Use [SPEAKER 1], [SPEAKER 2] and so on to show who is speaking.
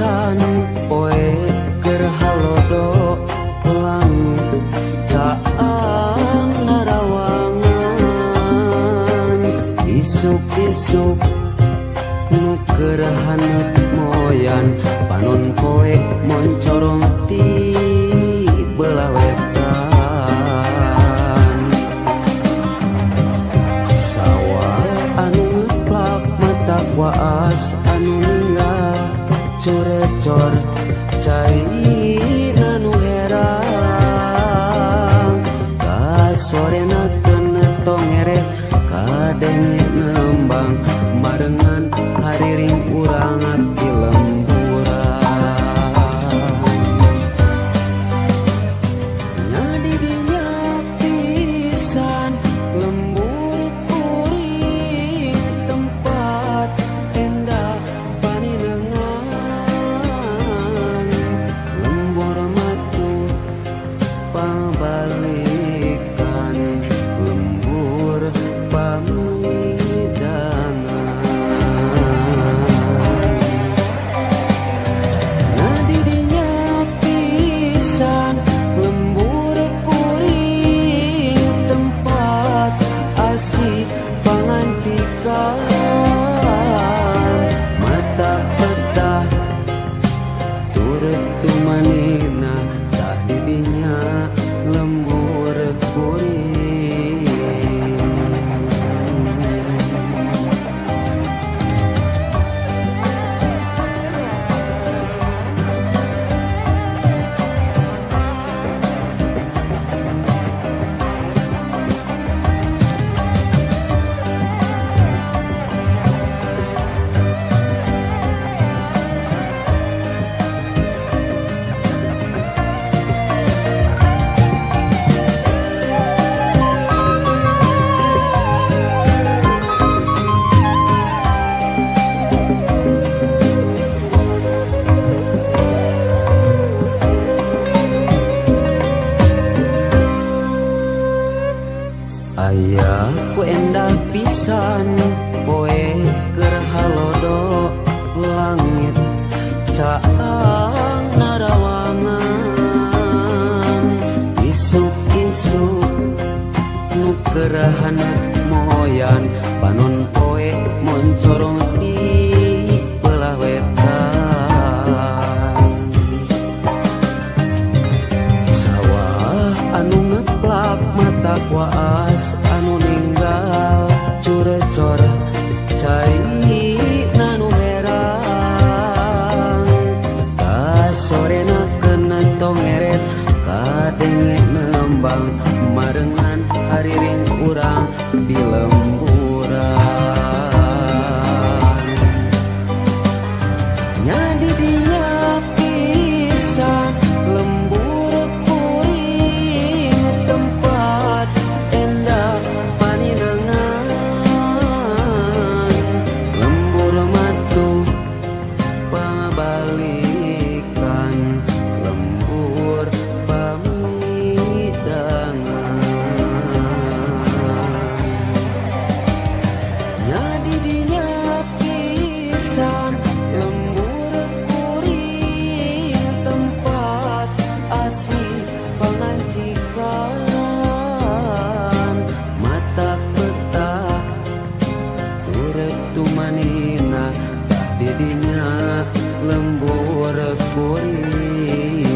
[SPEAKER 1] pisan poe keur halodo langit caang narawangan isuk-isuk nu keur haneut moyan panon poe moncorong ti belah wetan sawah anu ngeplak mata waas anu ninggal corecor cai nanu herang kasorena keuna tongeret kadenge nembang barengan hariring urang di lemburan nya di dinya pisan lembur kuring tempat endah paninengan lembur matu pabalikan lembur pamidangan nah di dinya pisan lembur kuring tempat asih pangancikan mata petah turut tumanina tah di dinya lembur kuring. Aya ku endah pisan poe keur halodo langit caang narawangan isuk-isuk nu keur haneut moyan panon poe moncorong ti belah wetan sawah anu ngeplak mata waas anu ninggal curecor cai nanu herang kasorena keuna tongeret kadenge nembang marengan hariring urang di lemburan nya di dinya pisan lembur kuring tempat endah paninengan lembur matu pabalikan lembur pamidangan nya di dinya pisan lembur kuring tempat asih pangancikan mata petah turut tumanina tah di dinya lembur kuring.